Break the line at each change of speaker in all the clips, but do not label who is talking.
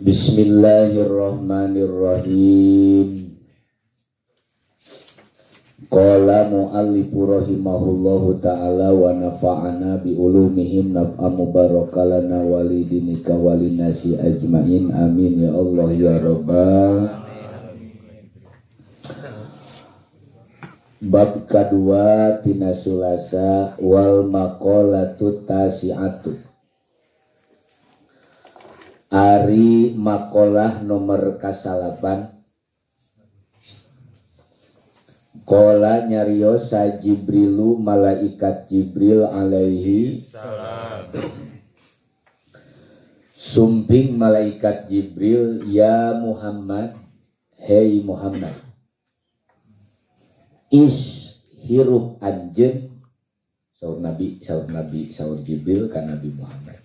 Bismillahirrahmanirrahim. Qala mu'allifu rahimahullahu ta'ala wa nafa'ana bi ulumihim naf'a mubarakalana walidinika walinasi ajmain. Amin ya Allah ya Rabbal. Bab kadua tina sulasa wal maqalatu tasi'atu. Ari makalah nomor kasalapan. Qala nyariosa Jibrilu malaikat Jibril alaihi salam. Sumping malaikat Jibril, ya Muhammad, hei Muhammad, is hirup anjeun. Saur Nabi, saur Nabi, saur Jibril ka Nabi Muhammad.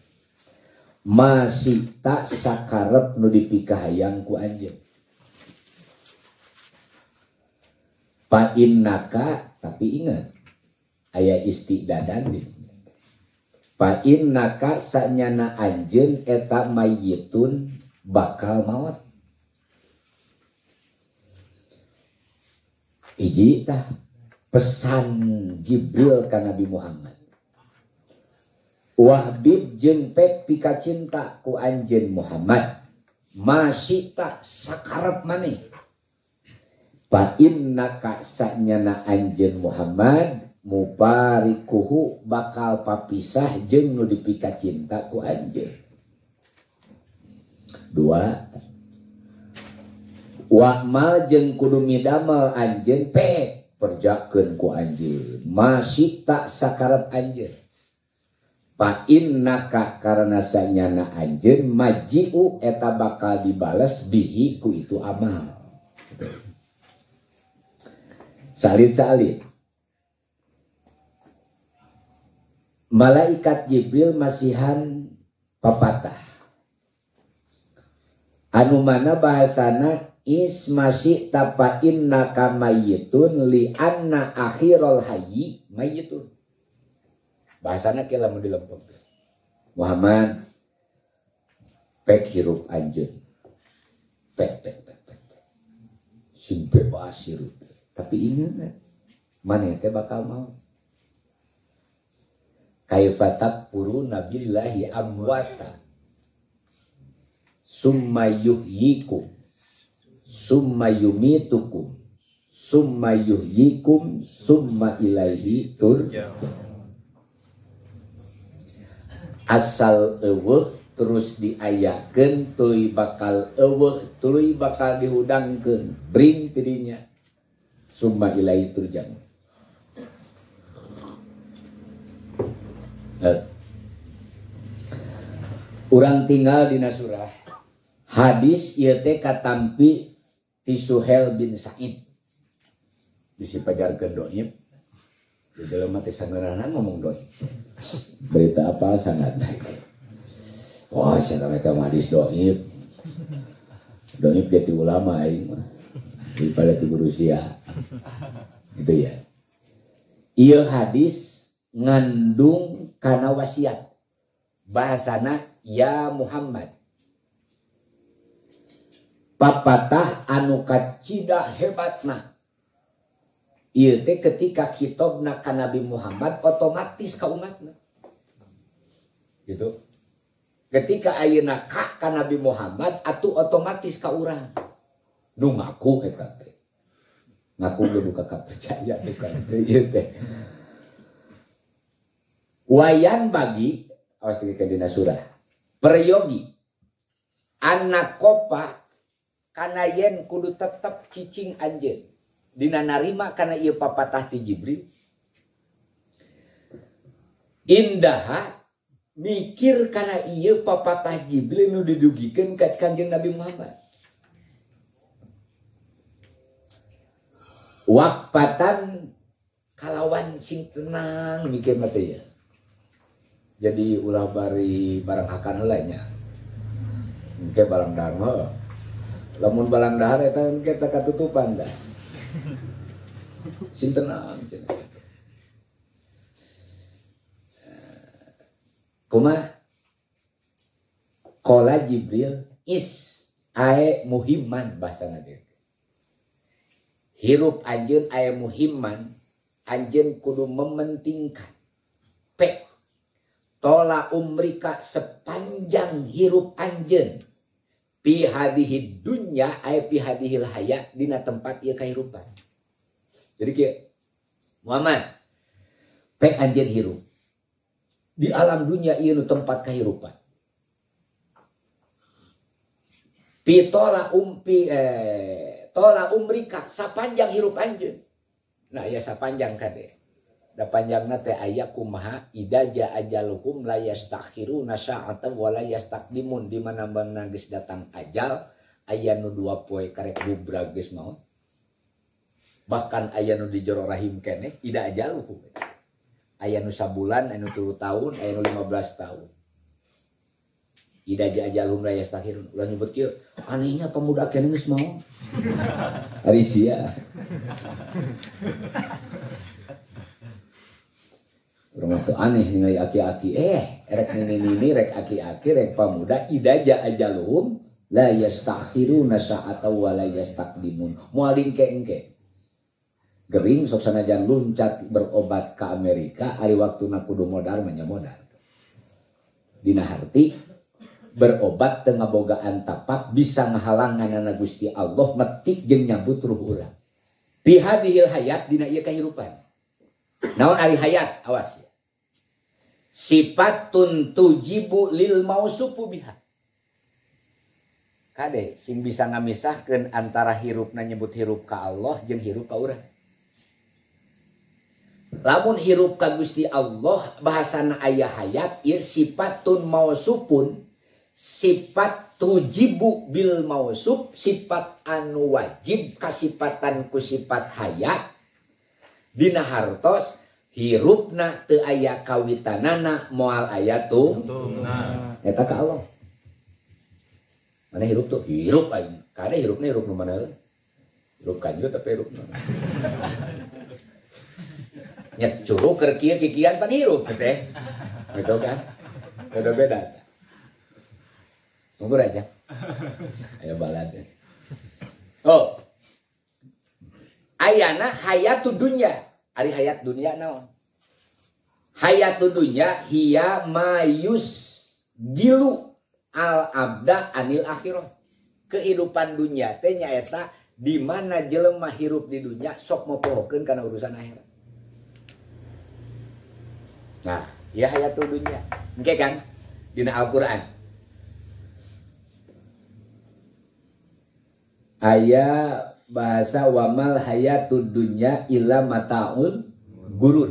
Masih tak sakarep nu dipikahayang ku anjeun. Pa innaka, tapi ingat aya istidadan di. Pa innaka sanyana anjeun eta mayyitun bakal maot. Hiji tah pesan Jibril ka Nabi Muhammad. Wahbib jeung pek pika cinta ku anjeun Muhammad masih tak sakarep maneh. Fa innaka sanyana anjeun Muhammad muparikuhu bakal papisah jeung nu dipika cinta ku anjeun. Dua, wa'mal jeung kudu midamel anjeun pek perjakeun ku anjeun masih tak sakarep anjeun. Fa innaka karena sanyana anjeun maji'u eta bakal dibales bihi ku itu amal. Salid-salid. Malaikat Jibril masihan papatah. Anu mana bahasana is masih tapa innaka mayyitun li anna akhirul hayyi mayyitun. Bahasana kira lamun dilempeng. Muhammad pek hirup anjeun. Pek pek pek pek. Sing bebas hirup. Tapi ingat maneh teh bakal mau. Kaifa takfuruna billahi amwata summa yuhyikum summa yumitukum summa yuhyikum summa ilaihi turja'un. Asal eueuh terus diayakeun tuluy bakal eueuh tuluy bakal dihudangkeun bring tidinya summa ilaihi turja'un. Urang tinggal dina surah hadis ieu teh katampi ti Suhail bin Sa'id. Bisi pajarkeun doib. Di dalam mati sangeunahna ngomong doib. Berita apa sanad. Wah, sanad eta hadis doib. Doib jadi ulama aing mah. Daripada ti guru sia. Gitu ya. Ieu hadis ngandung kana wasiat. Bahasana ya Muhammad. Papatah anu kacida hebatna. Ieu teh ketika khitobna ka Nabi Muhammad otomatis ka umatna. Gitu. Ketika ayeuna ka Nabi Muhammad atuh otomatis ka urang. Nu ngaku eta teh. Ngaku ge duka kapercaya teh kan ieu teh. Wayan bagi awas ketika dina surah. Peryogi anak kopa kana yen kudu tetep cicing anjeun. Dina narima kana ieu papatah ti Jibril. Indaha mikir kana ieu papatah Jibril nu didugikeun ka Kanjeng Nabi Muhammad. Wakpatan kalawan sing tenang mikir mah teh ya. Jadi ulah bari barang hakan heula nya. Engke barang dahar mah. Lamun barang dahar eta engke teh katutupan dah. Sing tenang cenah. Kumaha? Qala Jibril is ae muhimman bahasana dieu. Hirup anjeun ae muhimman, anjeun kudu mementingkan. P tola umrika sepanjang hirup anjeun pi hadhihi dunya ae pi hadhihil hayat dina tempat ieu kahirupan. Jadi kieu Muhammad pek anjeun hirup di alam dunia ieu nu tempat kahirupan. Pi tola umpi tola umrika sapanjang hirup anjeun. Nah ya sapanjang kade. Da panjangna teh aya kumaha ida ja ajaluhum la yastakhiruna sa'atan wa la yastaqdimun, di mana bangna geus datang ajal aya nu 2 poe karek bubrag geus maot. Bahkan aya nu di jero rahim keneh ida ajaluhum. Aya nu sabulan, aya nu 3 tahun, aya nu 15 tahun. Ida ja ajaluhum la yastakhirun. Ulah nyebut kieu, anehnya pemuda keneh geus maot. Ari sia. Urang teh aneh ningali aki-aki, rek nini-nini, rek aki-aki, rek pamuda, ida ja ajaluhum la yastakhiruna sa'atan wa la yastaqdimun. Moal dingke-engke. Gering sok sanajan luncat berobat ke Amerika, ari waktuna kudu modar mah nya modar. Dina harti berobat teu ngabogaan tapak bisa ngahalanganana Gusti Allah metik jeung nyabut ruh urang. Fi hadhil hayat dina ieu kahirupan. Naon ari hayat? Awas ya. Sifatun tujibu lil mausufu biha. Kade sing bisa ngamisahkeun antara hirupna nyebut hirup ka Allah jeung hirup ka urang. Lamun hirup ka Gusti Allah bahasana aya hayat ieu sifatun mausufun, sifat tujibu bil mausuf, sifat anu wajib kasipatan ku sifat hayat. Dina hartos hirupna teu aya kawitanana moal aya tungtungna. Eta ka Allah. Mana hirup tuh? Hirup aing. Kade hirupna hirup nu mana? Hirup kanjut tapi hirup nu. Nya curug keur kieu kikian pan hirup teh. Gitu kan? Beda-beda. Tunggu aja. Aya balad. Oh. Ayana hayatud dunya. Ari hayat dunya naon? Hayatud dunya hiya mayus gilu al abda anil akhirah. Kehidupan dunya teh nyaeta di mana jelema hirup di dunya sok mopohokeun kana urusan akhirat. Nah, ieu hayatud dunya. Engke kan dina Al-Qur'an. Aya bahasa wamal hayatud dunya illa mataun gurur.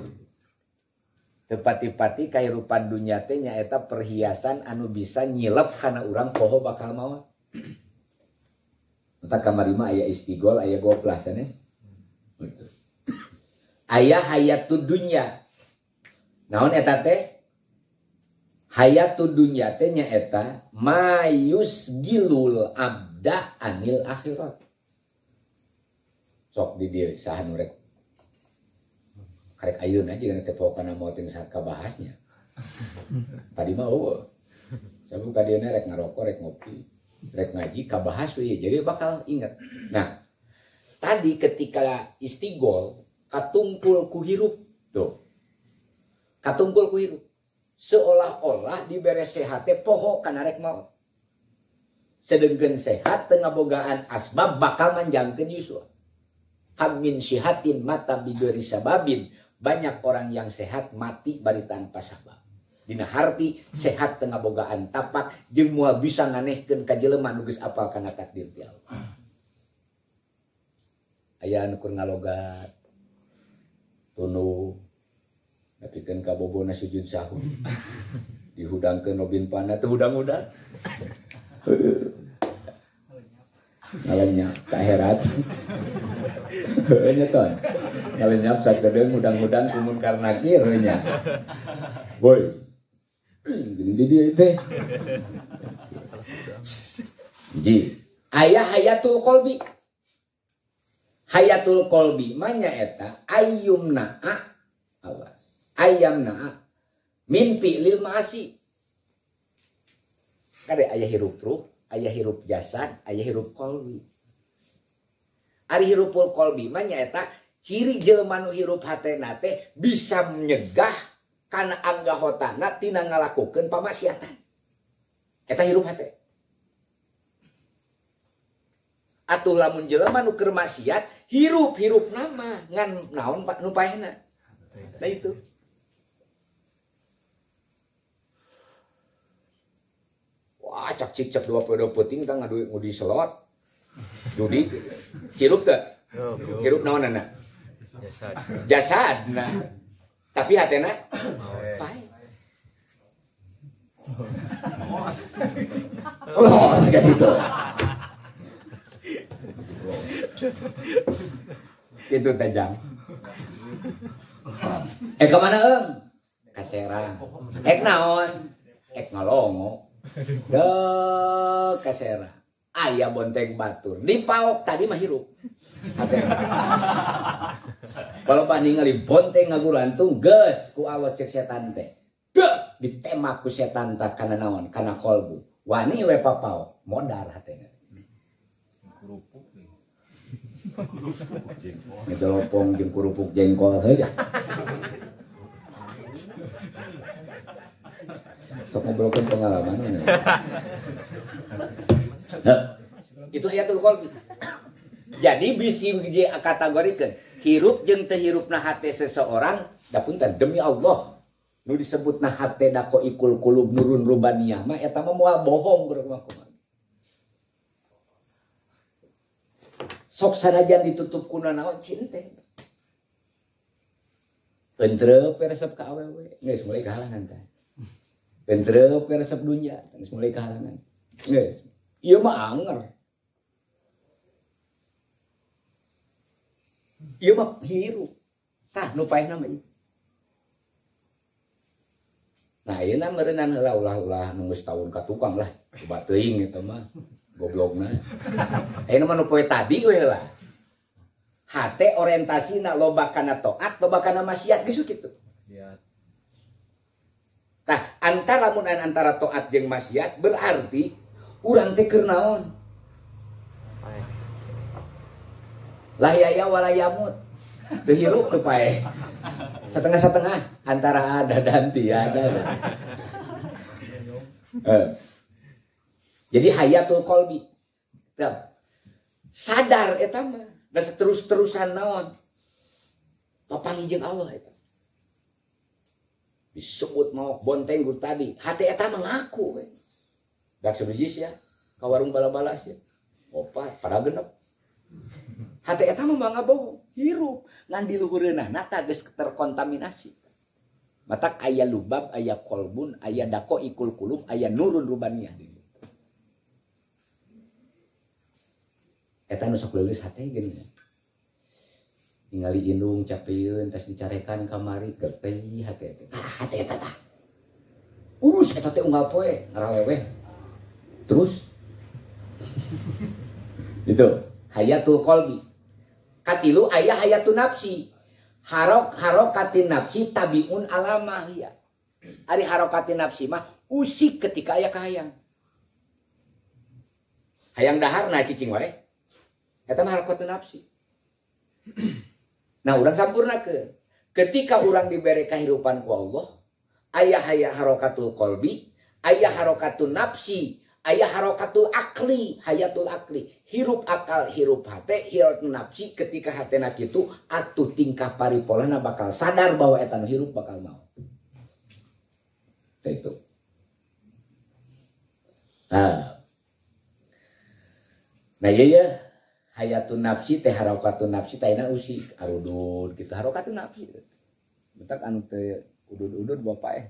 Tepati-pati kahirupan dunya teh nyaeta perhiasan anu bisa nyilep kana urang poho bakal maot. Entah kamari mah aya istigol, aya goplah sanes. Gitu. Aya hayatud dunya. Naon eta teh? Hayatud dunya teh nyaeta mayus gilul abda anil akhirat. Sok di dieu saha nu rek karek ayeuna jeung teh pokona maot jeung sakabahasnya. Tadi mah eueuh. Sabu ka dieuna rek ngarokok, rek ngopi, rek ngaji kabahas we jadi bakal inget. Nah, tadi ketika istigol katungkul ku hirup tuh. Katungkul ku hirup. Seolah-olah dibere sehat teh poho kana rek maot. Sedengkeun sehat teu ngabogaan asbab bakal manjangkeun yuswa. Kam min sihatin mata bigeri sababin. Banyak orang yang sehat mati bari tanpa sabab. Dina harti sehat teu ngabogaan tapak jeung moal bisa nganehkeun ka jelema nu geus apal kana takdir ti Allah. Aya anu keur ngalogat tunduh nepikeun ka bobona sujud sahur. Dihudangkeun robin pana teu hudang-hudang. Ngalenyap ka akhirat. Heueuh nya ton. Ngalenyap sakedeung hudang-hudang kumun karena kieu nya. Boy. Gini di dieu teh. Ji, aya hayatul qalbi. Hayatul qalbi mah nyaeta ayyumna awas. Ayamna mimpi lil maasi. Kade aya hirup ruh, Aya hirup jasad, aya hirup qalbi. Ari hirupul qalbi mah nyaeta ciri jelema nu hirup hatena teh bisa nyegah kana anggahotana tina ngalakukeun pamaksiatan. Eta hirup hate. Atuh lamun jelema nu keur maksiat hirup-hirup nama ngan naon nu paehna. Nah itu. Wah, cak cik cak 22 peuting tah ngadu ngudi selot. Judi hirup teu? Hirup naonana? Jasad. Jasad nah. Tapi hatena paeh. Los gitu. Itu tajam. Ka mana eung? Ka Serang. Ek naon? Ek ngalongo. Deuh ka Serang. Aya bonteng batur. Dipaok tadi mah hirup. Kalau ningali bonteng ngagulantung geus ku Allah cek setan teh. Deuh ditemak ku setan tah kana naon? Kana kolbu. Wani we papaok, modar hatena.
Kerupuk.
Itu lopong jeung kerupuk jengkol heuh. Sok ngobrolkeun pengalaman. Nah, itu hayatul qalbi. Jadi bisi kategorikeun hirup jeung teu hirupna hate seseorang, da punten demi Allah nu disebutna hate daqoiqul qulub nurun rubaniyah mah eta mah moal bohong kudu mah. Sok sanajan ditutup kuna naon cinte. Entrep resep ka awewe geus mulai kahalangan teh. Entrep resep dunya geus mulai kahalangan. Geus. Ieu mah anger. Ieu mah hirup. Tah nu paehna mah ieu. Nah, ayeuna meureunnan heula ulah-ulah nu geus taun ka tukang lah. Coba teuing eta mah. Goblokna. Ayeuna mah nu poe tadi we lah. Hate orientasina loba kana taat, loba kana maksiat geus kitu. Tah, antara mun antara taat jeung maksiat berarti urang teh keur naon? Lah ya wala yamut. Teu hirup teu paeh. Setengah-setengah antara ada dan tiada. Jadi hayatul qalbi. Sadar eta mah, da terus-terusan naon? Papanggih jeung Allah eta. Disebut mau bonteng gur tadi, hate eta mah ngaku we. Dak sebijis ya, ka warung bala-bala sia. Opat pada genep. Hate eta mah mangga bohong, hirup ngan di luhureunana tah geus terkontaminasi. Matak aya lubab, aya kolbun, aya daqoiqul qulub, aya nurun rubaniyah. Eta nu sok leuleus hate geuning. Ningali indung capeun tas dicarekan kamari gerteh hate eta. Tah hate eta tah. Urus eta teh unggal poe ngaraleweh. Terus itu hayatul qalbi. Katilu aya hayatun nafsi. Harokatin nafsi tabiun alamah ya. Ari harokatin nafsi mah usik ketika aya kahayang. Hayang dahar nah cicing wae. Eta mah harakatun nafsi. Nah, urang sampurnakeun. Ketika urang dibere kahirupan ku Allah, aya harokatul qalbi, aya harokatun nafsi, aya harokatul akli, hayatul akli. Hirup akal, hirup hate, hirup nafsi. Ketika hatena kitu, atuh tingkah paripolana bakal sadar bahwa eta nu hirup bakal maot. Itu. Nah, nah iya ya. Hayatun nafsi teh harokatun nafsi taina usik arudud gitu harokatun nafsi. Bentak anu teh udud-udud bapak eh.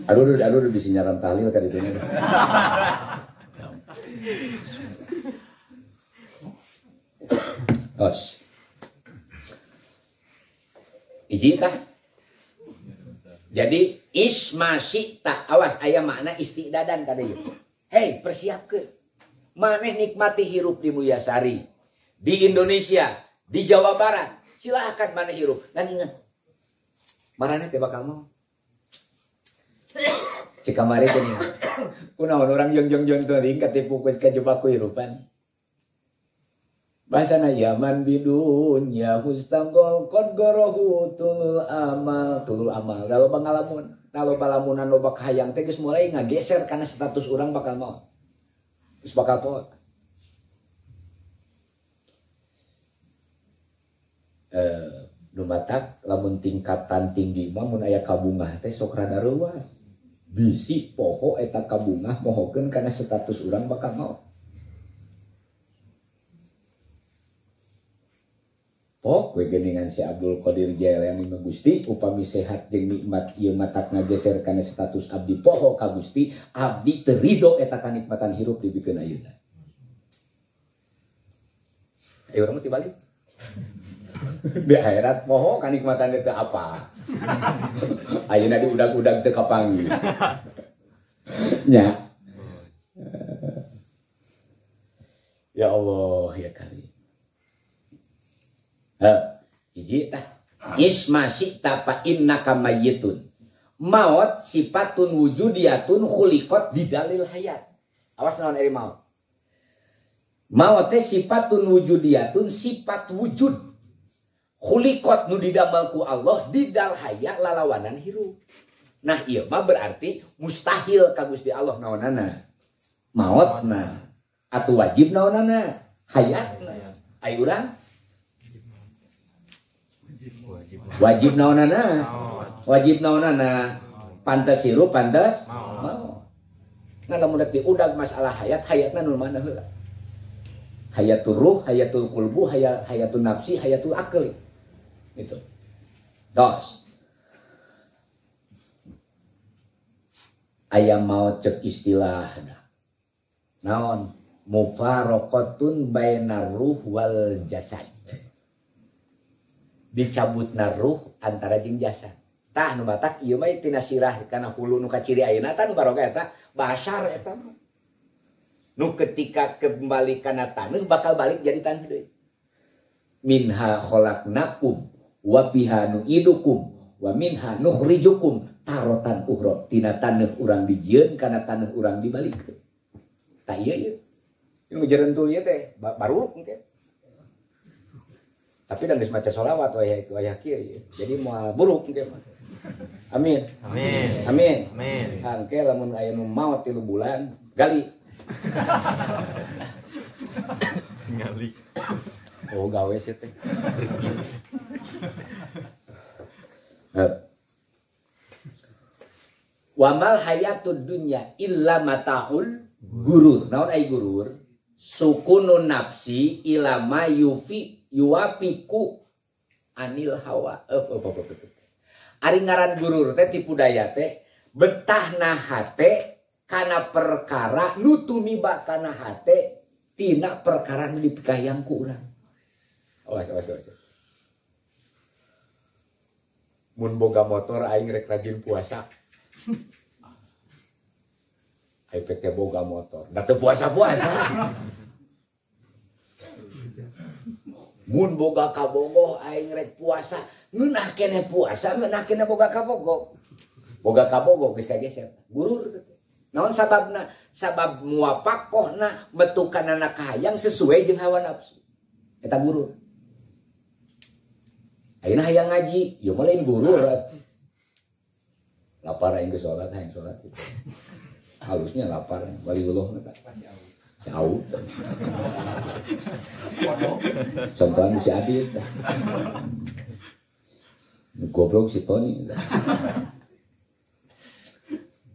Arudud arudud bisa nyaram tahlil ka ditu. Tos. Iji tah. Jadi ismasita awas aya makna istidadan kada ieu. Hei, persiapkeun. Maneh nikmati hirup di Mulyasari. Di Indonesia, di Jawa Barat, silahkan mana hirup. Ngan ingat, maraneh teh bakal mau. Cik kamari teh kunaon urang jong-jong teuing katipu kajebak ku hirupan. Bahasana yaman bidunya hustangol qad gorohu tulul amal, tulul amal. Loba ngalamun, loba lamunan, loba kahayang teh geus mulai ngageser kana status urang bakal maot. Geus bakal poot. Nu matak lamun tingkatan tinggi mah mun aya kabungah teh sok rada reuas. Bisi poho eta kabungah mohokeun kana status urang bakal maot. Pok we geuningan si Abdul Qadir Jailani mah Gusti upami sehat jeung nikmat ieu matak ngageser kana status abdi poho ka Gusti, abdi teu rido eta kanikmatan hirup dibikeun ayeuna. Ayo urang mah tibalik. Di akhirat poho kanikmatan teu apa. Ayeuna di udag-udag teu kapanggih. Nya. Ya Allah ya karim. Hiji tah. Isma syi'ta fa innaka mayyitun. Maut sifatun wujudiyatun khuliqat didalil hayat. Awas naon ari maut. Maut teh sifatun wujudiyatun, sifat wujud. Khuliqat nu didamel ku Allah didal hayat lalawanan hirup. Nah ieu mah berarti mustahil ka Gusti Allah naonana. Maotna atuh wajib naonana? Hayatna. Ai urang wajib naonana? Wajib naonana? Pantes hirup, pantes maot. Ngan lamun rek diudag masalah hayat, hayatna nu mana heula? Hayatul ruh, hayatul kulbu, hayatul nafsi, hayatul akli. Itu. Tos. Aya maot cek istilah naon? Mufaraqatun bainar ruh wal jasad. Dicabutna ruh antara jeung jasad. Tah nu batak ieu mah tina sirah kana hulu nu kaciri ayeuna tah nu baroga eta basar eta mah. Nu ketika kembali kana taneuh bakal balik jadi taneuh deui. Minha khalaqnakum wa biha nu'idukum wa minha nukhrijukum tarotan ukhra. Tina taneuh urang dijieun kana taneuh urang dibalikeun. Tah ieu ieu. Nu jerentul ieu teh baru engke. Tapi dan geus maca sholawat wayah kieu ieu. Jadi moal buruk engke mah. Amin.
Amin.
Amin.
Amin.
Engke lamun aya nu maot 3 bulan gali.
Ngali.
Oh gawe sih teh. Wamal hayatud dunya illa mataul gurur. Naon ai gurur? Sukunun nafsi ila ma yufi yuwafiku anil hawa. Ari ngaran gurur teh tipu daya teh betahna hate kana perkara nu tumiba kana hate tina perkara nu dipikayang ku urang. Awas awas awas. Mun boga motor aing rek rajin puasa. Aing teh boga motor, da teu puasa-puasa. Mun boga kabogoh aing rek puasa, ngeunah keneh puasa, ngeunah keneh boga kabogoh. Boga kabogoh geus kageser. Gurur. Naon sababna? Sabab muwafakohna metukanana kahayang sesuai jeung hawa nafsu. Eta gurur. Ayeuna hayang ngaji, ieu mah lain gurur atuh. Lapar aing geus salat, hayang salat. Halusnya lapar, waliullah mah tah. Jauh. Contohan si Adit. Goblok si Tony.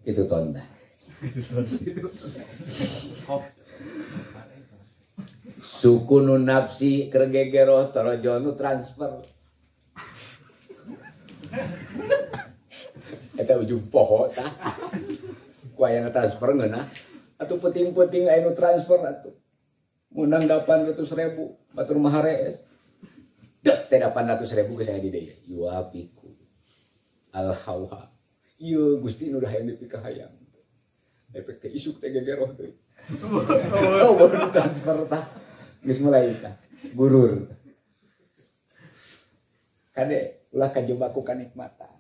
Itu tonda. Sukunu nafsi kergegeroh torojonu transfer. Eta ujung poho tah. Ku aya transfer ngeunah. Atuh penting-penting aya nu transfer atuh. Menang 800.000 batur mah harees. Dek teh 800.000 geus aya di dieu. Yuapiku al hawa. Ieu Gusti nu hayang dipikahayang. Efek teh isuk teh gegeroh deui. Oh, baru transfer tah. Geus mulai tah. Gurur. Kade ulah kajebak ku kanikmatan.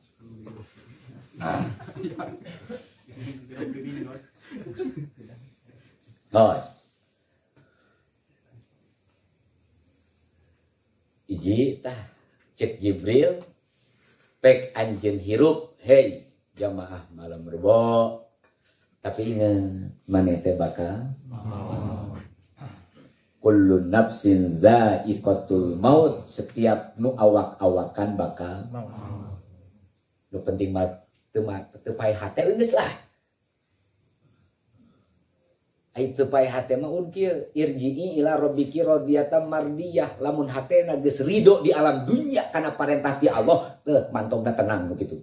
Los. Iji tah cek Jibril pek anjeun hirup hei jamaah malam rebo. Tapi ingat maneh teh bakal kullu nafsin dha'iqatul maut, setiap nu awak-awakan bakal nu penting mah teu pae hate geus lah. Ai teu pae hate mah un kieu irji'i ila rabbiki radiyatan mardiyah, lamun hatena geus ridho di alam dunya kana parentah ti Allah teu mantongna tenang kitu.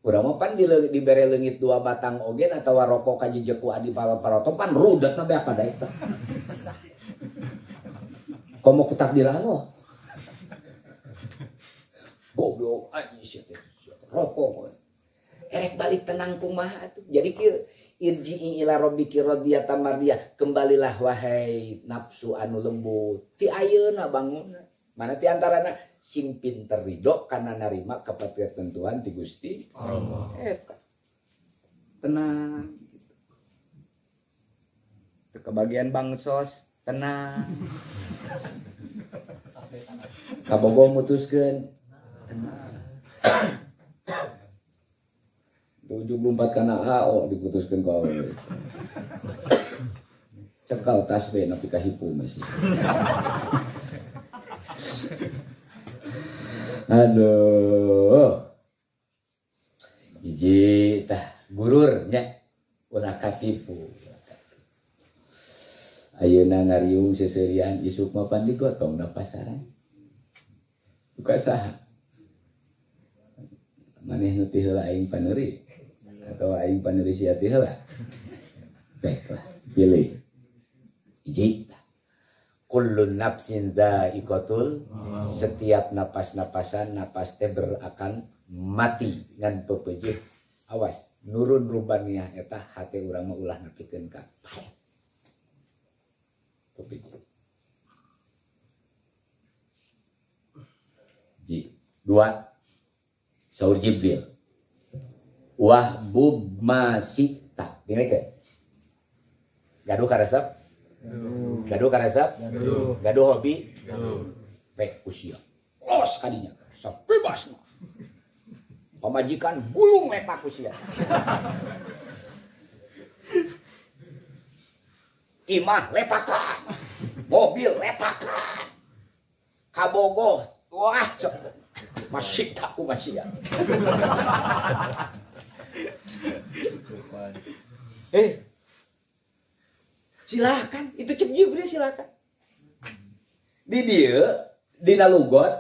Urang mah pan dibere leungit dua batang oge atawa rokok ka jejek ku adi paroto pan rudatna beak pada eta. Komo ku takdir Allah. Goblok anjing sia teh rokok. Erek balik tenang kumaha atuh. Jadi kieu irji'i ila rabbiki radiyatan mardiyah, kembalilah wahai nafsu anu lembut. Ti ayeuna bangunna. Mana ti antarana sing pinter ridho karena narima ketentuan ti Gusti Allah. Eta. Tenang gitu. Teu kebagian bangsos, tenang. Kabogoh mutuskeun, tenang. 74 kana AO diputuskeun ku awewe. Cekal tas we nepi ka hipu masih. Aduh. Hiji tah gurur nya ulah katipu. Ayeuna ngariung seserian isuk mah pan digotong na pasaran. Buka saha. Maneh nu ti heula aing paneuri atau aing paneuri sia ti heula. Baiklah, pilih. Hiji. Kullu nafsin dha'iqatul, setiap napas-napasan napas teh berakan mati ngan pepeujeuh. Awas, nurun rubaniah eta hate urang mah ulah nepikeun ka paeh. Pepeujeuh. Ji, dua. Saur Jibril. Wahbub masita. Dengekeun. Gaduh karesep? Gaduh karesep? Gaduh. Gaduh hobi? Gaduh. Pek usia. Los kadinya. Sabebas mah. Pamajikan gulung letak usia. Imah letakan. Mobil letakan. Kabogoh. Wah, masih takku masih ya. Silakan, itu cek Jibril silakan. Di dia, dina lugot,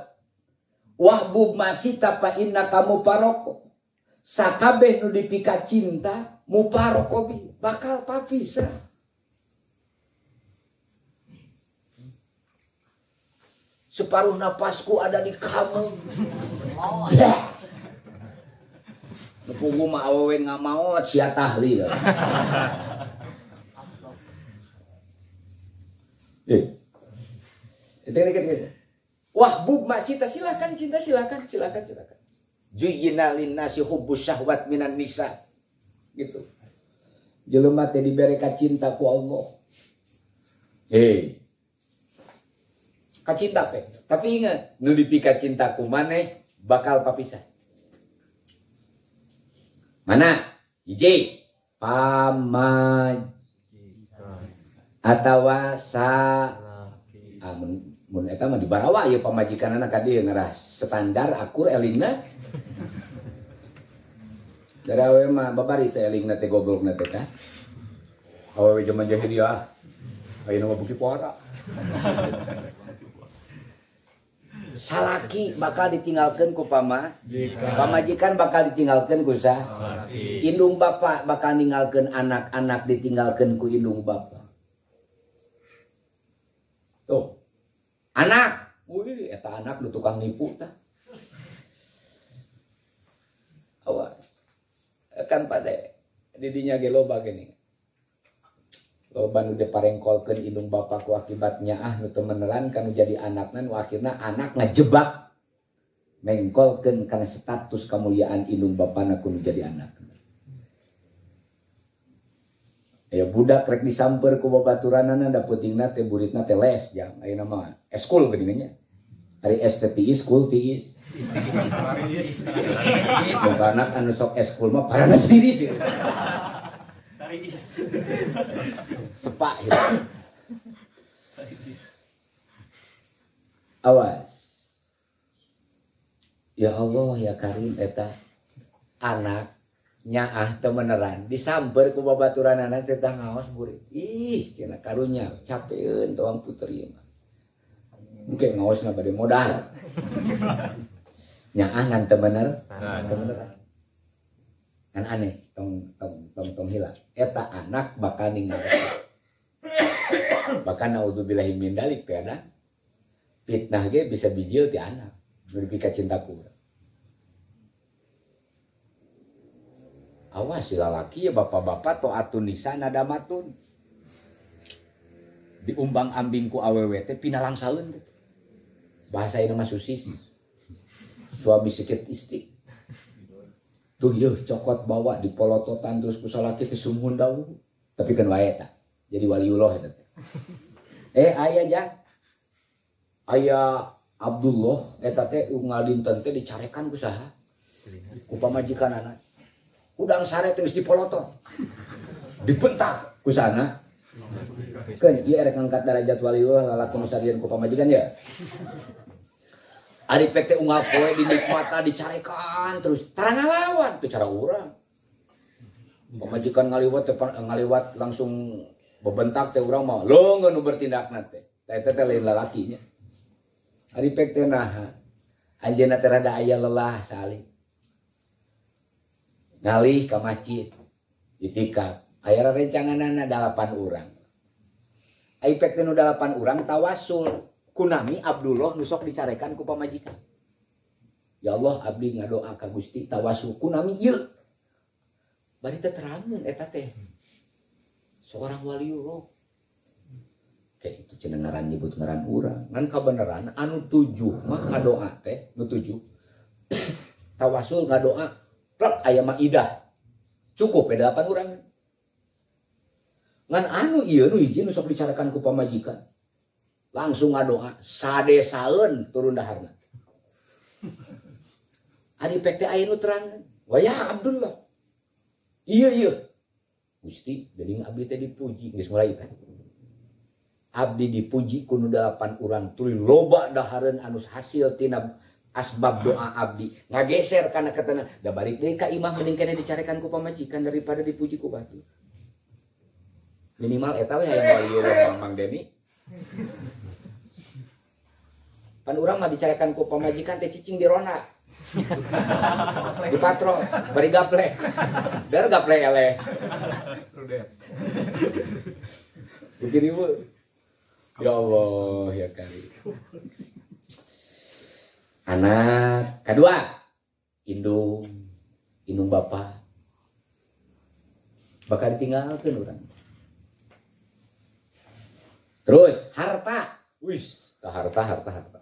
wahbub masih tapa inna kamu paroko. Sakabeh nu dipika cinta, muparoko bi, bakal papisah. Separuh napasku ada di kamu. Nepugu mah awewe ngamaot sia tahlil. Wah, bub masita silakan cinta silakan silakan silakan. Juyyina linnasi hubbus syahwat minan nisa. Gitu. Jelema teh dibere ka cinta ku Allah. Ka cinta pe. Tapi ingat, nu dipika cinta ku maneh bakal papisah. Mana? Hiji, pamajikan atawa sa mun eta mah dibarawa ieu pamajikanana ka dieu ngarah standar akur elingna. Dari awewe mah babari teh elingna teh goblokna teh ka. Awewe jaman jahiliyah ayeuna mah beuki pora. Salaki bakal ditinggalkeun ku pamajikan bakal ditinggalkeun ku saha? Indung bapa bakal ninggalkeun anak-anak ditinggalkeun ku indung bapa. Tuh. Anak, wih eta anak nu tukang nipu tah. Awas. Kan pada didinya ge loba geuning. Loba nu diparengkolkeun indung bapa ku akibat nyaah nu teu meneran kanu jadi anakna nu akhirna anak ngajebak mengkolkeun kana status kamuliaan indung bapana ku nu jadi anak. Aya budak rek disamper ku babaturanana da peutingna teh buritna teh les jang ayeuna mah eskul geuning nya. Ari S teh tiis kul tiis. Boga anak anu sok eskul mah parana tiis. Sepak gitu. Awas. Ya Allah ya Karim eta anak nyaah teu meneran disamper ku babaturanana teh tah ngaos burit. Ih cenah karunya capeun tawang puteri mah. Engke ngaosna bade modal. Nyaah ngan teu bener, teu beneran. Kan aneh tong tong tong tong hilang. Eta anak bakal ninggal. Bahkan naudzubillahi min dalik teh ada. Fitnah ge bisa bijil ti anak. Berpika cinta ku. Awas si lalaki ya bapak-bapak to'atun nisa nadamatun. Diumbang ambing ku awewe teh pinalangsaeun teh. Bahasa ini mah susis. Suami sikit istri. Tuh yeuh cokot bawa dipolototan terus ku salaki teh sumuhun dawuh. Tapi kan wae eta. Jadi waliullah eta teh. Aya jang. Aya Abdullah eta teh unggal dinten teh dicarekan ku saha? Ku pamajikanana. Udang sare terus dipolotot. Dibentak ku sana. Keun ieu erek ngangkat darajat waliullah lalaki nu sarieun ku pamajikan ya. Ari pek teh unggal poe dinikmatan dicarekan terus tara ngalawan teu cara urang. Pamajikan ngaliwat teh ngaliwat langsung bebentak teh urang mah leungeun nu bertindakna teh. Tah eta teh lain lalakinya. Ari pek teh naha? Anjeunna teh rada aya lelah salih. Ngalih ka masjid itikaf. Aya rencanganana 8 urang. Ari pek teh nu 8 urang tawasul. Kunami Abdullah nu sok dicarekan ku pamajikan. Ya Allah abdi ngadoa ka Gusti tawasul kunami ieu. Bari teh terangeun eta teh. Seorang waliullah. Kayak itu cenah ngaran nyebut ngaran urang. Ngan kabeneran anu 7 mah ngadoa teh nu 7. Tawasul ngadoa plek aya maidah. Cukup ya 8 urang. Ngan anu ieu nu hiji nu sok dicarekan ku pamajikan. Langsung ngadoa sadesaeun turun daharna. Ari pek teh aya nu terangan. Wa ya Abdullah. Ieu ieu. Gusti geuning abdi teh dipuji geus mulai teh. Abdi dipuji ku nu 8 urang tuluy loba dahareun anu hasil tina asbab doa abdi. Ngageser kana katana da balik deui ka imah mending kene dicarekan ku pamajikan daripada dipuji ku batur. Minimal eta we hayang waliullah Mang Deni. Pan urang mah dicarekan ku pamajikan teh cicing di rona. Di patrol, bari gaple. Dar gaple eleh. Begini bu. Ya Allah ya kali. Anak kedua, indung, indung bapak. Bakal ditinggalkeun urang. Terus harta, wis, harta harta harta.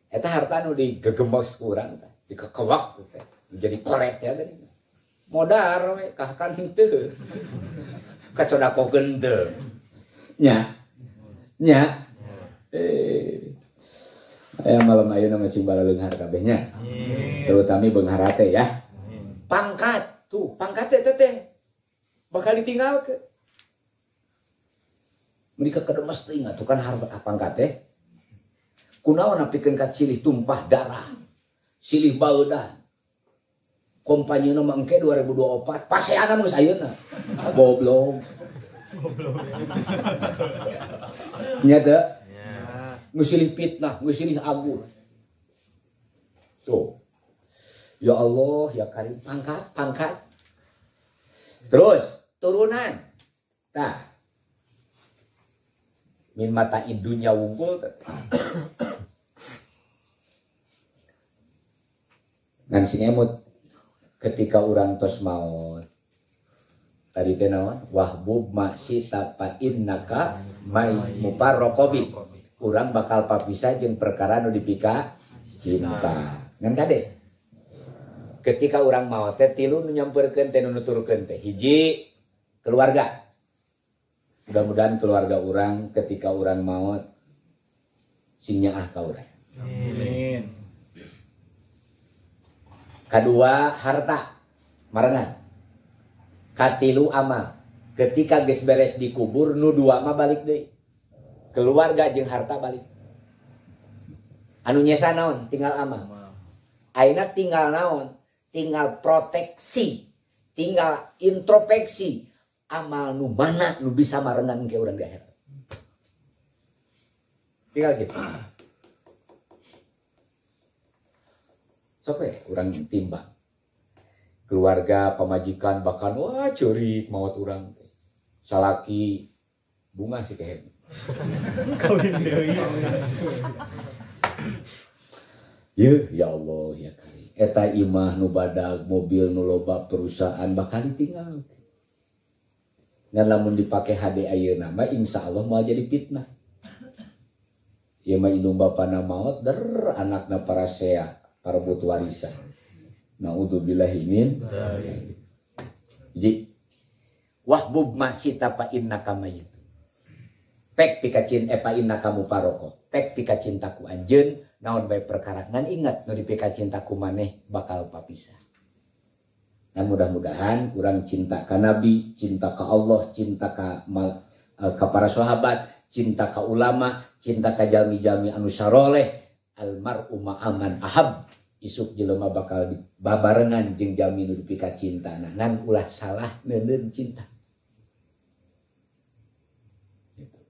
Eta harta nu digegemes ku urang teh, dikekewak teh, jadi koret ya geuning. Modar we kahkan henteu. Kacodakokeun teu. Nya. Nya. Aya malam ayeuna masih balaleunghar kabeh nya. Terutami beunghar hate ya. Pangkat tuh, pangkat teh teh bakal ditinggalkeun. Mereka kedemes teuing atuh kan harta pangkat teh. Kunaon napikeun ka silih tumpah darah. Silih baeudan. Kompanyina mah engke 2024 paseana geus ayeuna. Goblok. Nya teu? Geus silih fitnah, geus silih agur. Tuh. Ya Allah, ya Karim, pangkat, pangkat. Terus turunan. Tah. Min mata dunya wungkul. Ngan sing emut ketika urang tos maot Tadi teh naon? Wahbub maksita fa innaka may mufarraqobi. Urang bakal papisah jeung perkara nu dipika cinta. Ngan kade? Ketika urang maot teh tilu nu nyamperkeun teh nu nuturkeun teh. Hiji, keluarga. Mudah-mudahan keluarga urang ketika urang maot sing nyaah ka urang.
Amin.
Kadua, harta. Marengan. Katilu, amal. Ketika geus beres dikubur nu dua mah balik deui. Keluarga jeung harta balik. Anu nyesa naon? Tinggal amal. Ayeuna tinggal naon? Tinggal proteksi, tinggal introspeksi. Amal nu mana nu bisa marengan ke urang di akhirat. Tinggal gitu. Sok we urang timbang. Keluarga, pamajikan bahkan wah ceurik maot urang. Salaki bunga sih kehe.
Kawin deui.
Yeuh ya Allah ya kari. Eta imah nu badag, mobil nu loba, perusahaan bakal ditinggal. Ngan lamun dipake hade ayeuna mah insyaallah moal jadi fitnah. Ieu mah indung bapana maot der anakna parasea parebut warisan. Naudzubillahi min dzalik. Ji wahbub masita fa innaka mayyit. Pek pikacin fa innaka mufaraqo. Pek pikacintaku anjeun naon bae perkara ngan ingat nu dipikacintaku maneh bakal papisah. Dan mudah-mudahan urang cinta ka Nabi, cinta ka Allah, cinta ka para sahabat, cinta ka ulama, cinta ka jalmi-jalmi anu saroleh. Almar'u ma'aman ahab. Isuk jelema bakal babarengan jeung jalmi nu dipika cinta. Nah, ngan ulah salah neuneun cinta. Gitu.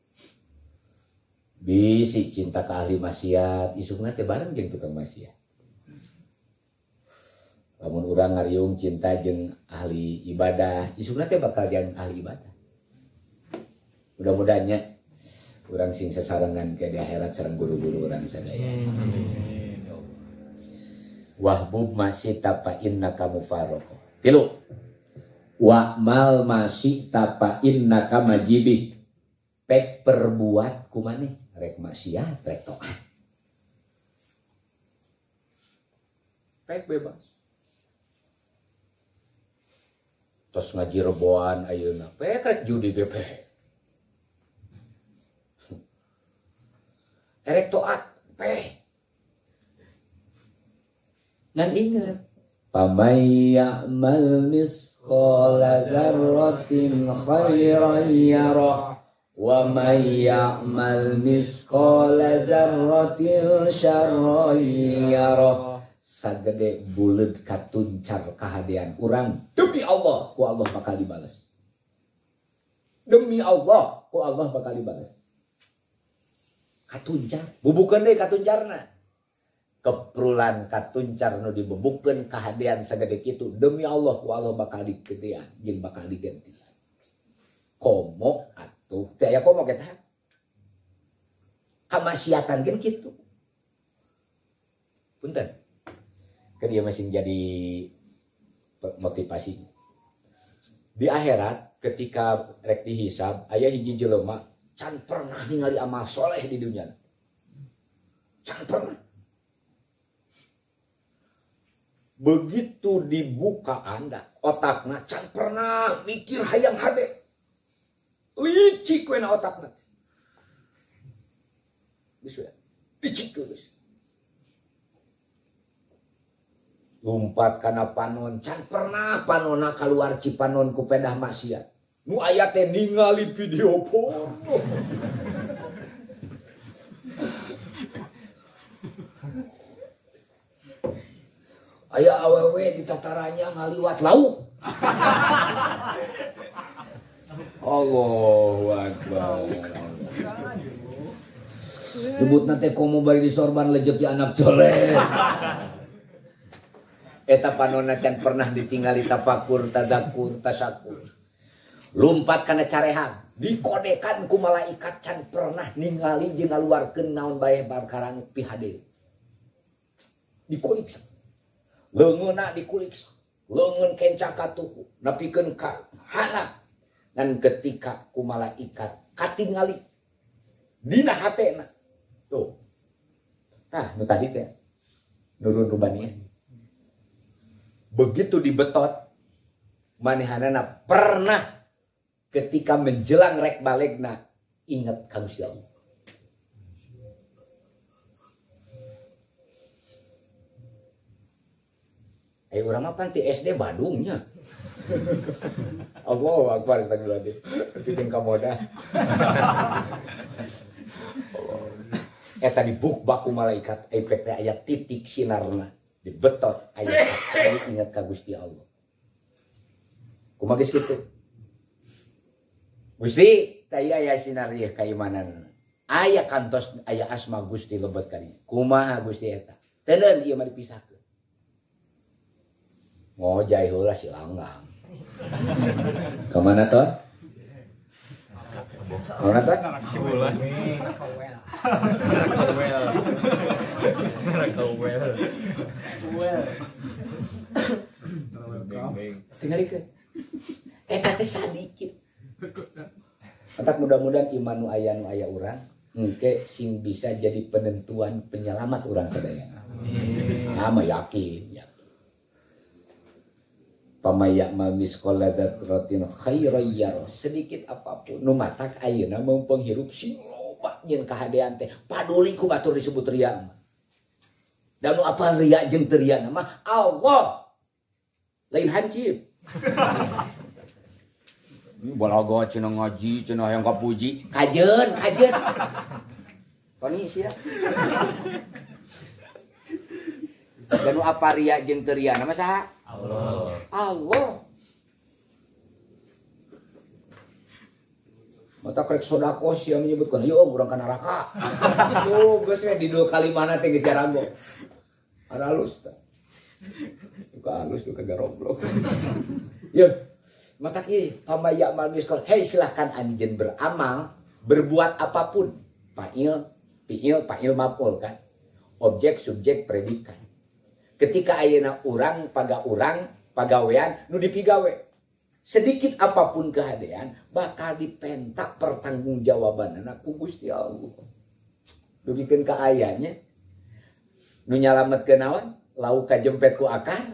Bisi cinta ka ahli maksiat, isukna teh bareng jeung tukang maksiat. Lamun urang ngariung cinta jeung ahli ibadah, isukna teh bakal jeung ahli ibadah. Mudah-mudahan nya urang sing sasarengan ke di akhirat sareng guru-guru urang sadaya. Wahbub masita fa innaka mufaraqo. Tilu. Wa'mal masita fa innaka majibih. Pek perbuat kumaneh rek maksiat rek taat. Pek bebas. Tos ngaji reboan ayeuna pek rek judi ge pek. Rek taat pek. Ngan ingat, pamay ya'mal misqala dzarratin khairan yarah wa may ya'mal misqala dzarratin syarran yarah. Sagede buleud katuncar kahadean urang demi Allah ku Allah bakal dibalas. Demi Allah ku Allah bakal dibalas. Katuncar, bubukeun deui katuncarna. Keprulan katuncar nu dibebukeun kahadean sagede kitu demi Allah ku Allah bakal digedean jeung bakal digantian. Komo atuh teu aya komo eta. Kamaksiatan gen kitu. Punten. Kan dia masih menjadi motivasi. Di akhirat ketika rek dihisab aya hiji jelema can pernah ningali amal soleh di dunia. Can pernah. Begitu dibuka anda otakna can pernah mikir hayang hade. Licik we na otakna. Geus we. Licik geus. Lumpat kana panon can pernah panona kaluar cipanon ku pedah maksiat. Nu aya teh ningali video porno. Aya awewe di tataranya ngaliwat lauk. Allahu Akbar. Nyebutna teh komo bari disorban lejeki anak coleh. Eta panonna can pernah ditinggali tafakur, tadakur, tasakur. Lumpat kana carehan, dikodekan ku malaikat can pernah ningali jeung ngaluarkeun naon bae perkara nu pihade. Dikulik. Leungeunna dikulik. Leungeun kenca ka tuhu, nepikeun ka hana. Dan ketika ku malaikat katingali dina hatena. Tuh. Tah nu tadi teh nurun rubaniah. Begitu dibetot manehanana pernah ketika menjelang rek balegna ingat ka Gusti Allah. Urang mah pan ti SD Badungnya. Allahu Akbar astagfirullahaladzim. Bikin kamoda. Eta dibuk baku malaikat efek teh aya titik sinarna dibetot aya sakali ingat ka Gusti Allah. Kumaha geus kitu? Gusti teh aya sinar ieu kaimanan. Aya kantos aya asma Gusti lebet ka dinya. Kumaha Gusti eta? Teuneun ieu mah dipisahkeun. Ngojay heula si langgang. Kemana toh? Kemana toh?
Cibulan. Kawel.
Tinggal ikut. Eta teh sadikit. Entak mudah-mudahan iman nu aya urang engke sing bisa jadi penentuan penyelamat urang sadaya. Amin. Ah mah yakin. Pamayak mamiskola dzarratin khairan yarah. Sedikit apapun nu matak ayeuna mumpung hirup sing loba nyeun kahadean teh paduli ku batur disebut ria mah. Da nu apa ria jeung teu ria mah Allah. Lain hancip. Balaga cenah ngaji cenah hayang kapuji. Kajeun, kajeun. Toni sia. Da nu apa ria jeung teu ria mah saha?
Allah.
Allah. Mata krek sodako sia menyebutkan, "Yo urang ka neraka." Tuh geus we di dua kalimana teh geus jarambo. Aralus tah. Duka alus duka garoblok. Yo, mata ieu pamaya mal miskol, hei silahkan anjeun beramal, berbuat apapun. Fa'il, fi'il, fa'il maf'ul kan. Objek, subjek, predikat. Ketika ayeuna urang pagaurang pagawean nu dipigawe sedikit apapun kehadean bakal dipentak pertanggungjawabanana ku Gusti Allah. Dugikeun ka ayanya nu nyalametkeun naon lauk kajempet ku akar.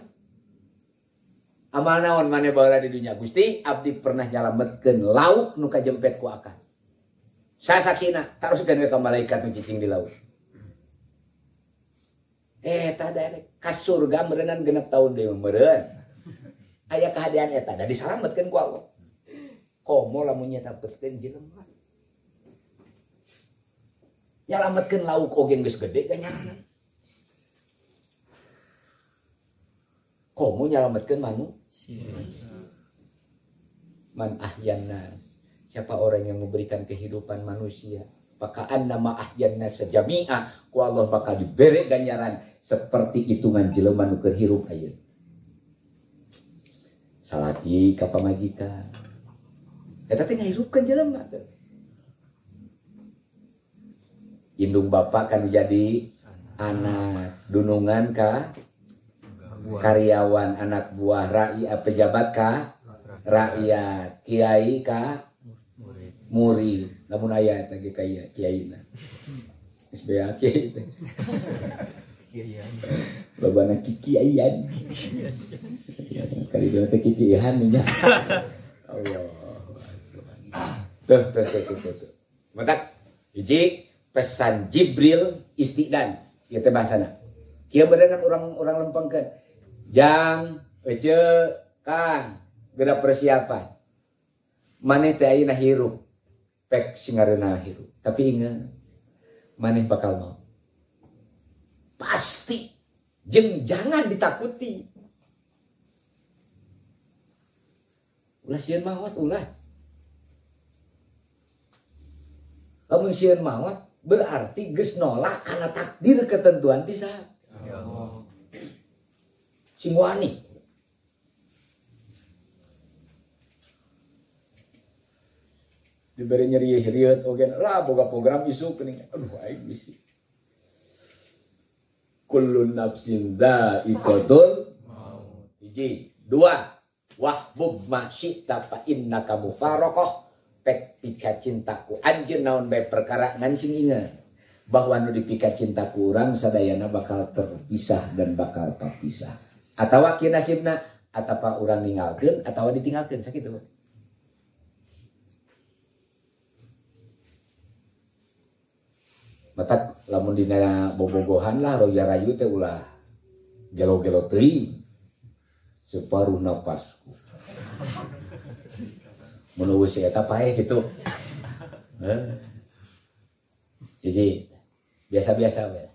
Amal naon maneh baheula di dunya Gusti abdi pernah nyalametkeun lauk nu kajempet ku akar. Sasaksina taroskeun we ka malaikat nu cicing di laut. Eta direct ka surga meureunnan 6 tahun deui meureun. Aya kahadean eta da disalametkeun ku Allah. Komo lamun nyetapetkeun jelema. Nyalametkeun lauk oge geus gede ganyaran. Komo nyalametkeun manusia. Man ahyan nas. Siapa orang yang memberikan kehidupan manusia? Pakaan nama ahyan nas jami'a ku Allah bakal diberi ganjaran seperti hitungan jelema nu keur hirup ayeuna. Salaki ka pamajikan. Eta teh ngahirupkeun jelema teh. Indung bapak kan jadi anak, dunungan ka karyawan, anak buah rakyat, pejabat ka rakyat, kiai ka murid. Lamun aya eta ge kiaina. SBA kiai teh.
Kiaian.
Babana kikiaian. Kali dia teh kikiaian nya. Allah. Tuh tuh tuh tuh tuh. Matak hiji pesan Jibril istidan ieu teh bahasana. Kieu beuneunan urang lempengkeun. Jang, ece, Kang, geura persiapan. Maneh teh ayeuna hirup. Pek singareuna hirup. Tapi ingat, maneh bakal mau. Pasti. Jeung jangan ditakuti. Ulah sieun maot ulah. Lamun sieun maot berarti geus nolak kana takdir ketentuan ti saha.
Ya Allah.
Sing wani. Diberi nyeri hiriut oge lah boga program isuk geuning. Aduh aing bisi. Kullu nafsin dha'iqatul maut. Hiji, Dua, wahbub ma syi'ta fa innaka mufaraqah. Pek pika cintaku anjeun naon bae perkara ngan sing inget bahwa nu dipika cintaku urang sadayana bakal terpisah dan bakal terpisah. Atawa kieu nasibna atapa urang ninggalkeun atawa ditinggalkeun sakitu. Matak lamun dina bobogohan lah roya rayu teh ulah gelo-gelo teuing separuh napasku. Mun eueuh si eta paeh gitu. Jadi biasa-biasa we.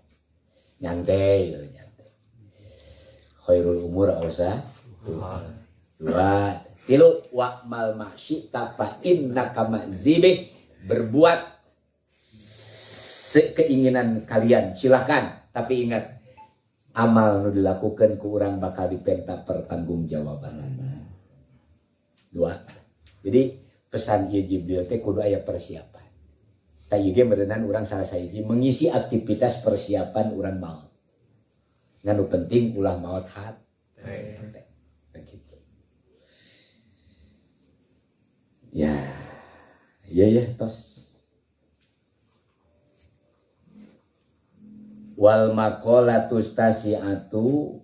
Nyantai gitu, nyantai. Khairul umur ausa. Dua, tilu wa mal maksyi fa innaka ma'zibih, berbuat keinginan kalian silahkan, tapi ingat amal nu dilakukan ku urang bakal dipenta pertanggungjawabanana. Dua. Jadi pesan ieu Jibril teh kudu aya persiapan. Tah ieu ge meureunan urang salah sahiji mengisi aktivitas persiapan urang maot. Ngan nu penting ulah maot hat. Gitu. Ya. Iya ya tos. Wal maqalatu stasiatu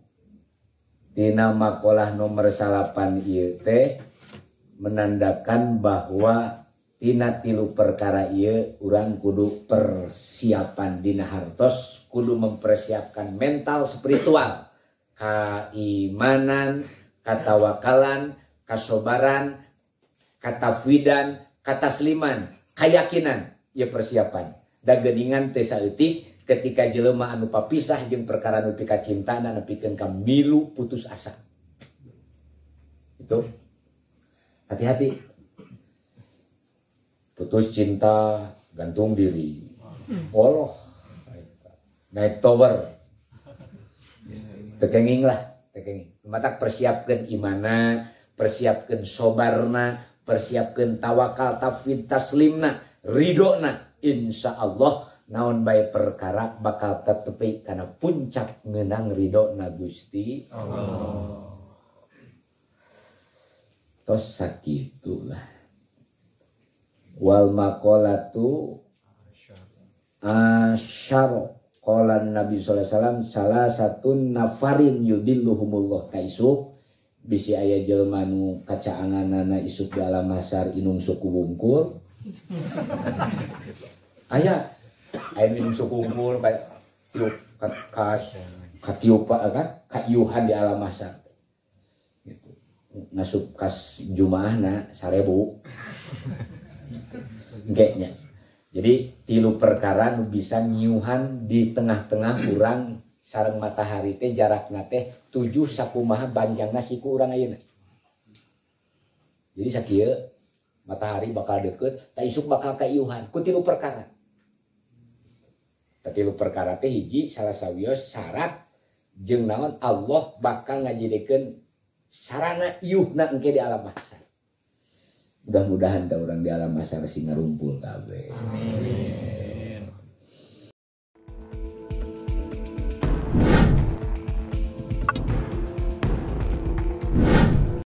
tina maqalah nomor 9 ieu teh menandakan bahwa tina tilu perkara ieu urang kudu persiapan dina hartos, kudu mempersiapkan mental spiritual, keimanan, katawakalan, kasobaran, katafwidan, katasliman, kayakinan ieu persiapan. Da geuningan teh saeutik ketika jelema anu papisah jeung perkara nu pikacintana nepikeun ka milu putus asa. Itu hati-hati. Putus cinta, gantung diri. Allah. Naik tower. Tekenging lah, tekenging. Matak persiapkeun imana, persiapkeun sobarna, persiapkeun tawakal, tafwid, taslimna, ridona. Insyaallah naon bae perkara bakal tetepi kana puncak ngeunang ridona Gusti Allah. Tos sakitulah. Wal maqalatu asyara qala Nabi sallallahu alaihi wasallam salah satu nafarin yudilluhumullah ka isuk bisi aya jelema nu kacaanganana isuk di alam mahsyar inung suku wungkul. Aya aya inung suku wungkul kayak tiup kas katiupa kan kaiuhan di alam mahsyar. Gitu. Ngasup kas jumaahna 1000. Engke nya. Jadi tilu perkara nu bisa nyiuhan di tengah-tengah urang sareng matahari teh jarakna teh 7 sakumaha panjangna siku urang ayeuna. Jadi sakieu matahari bakal deket, ta isuk bakal kaiuhan ku tilu perkara. Ta tilu perkara teh hiji salah sawios syarat jeung naon Allah bakal ngajadikeun sarana iuhna engke di alam mahsyar. Mudah-mudahan ta urang di alam mahsyar sing ngarumpul kabeh. Amin.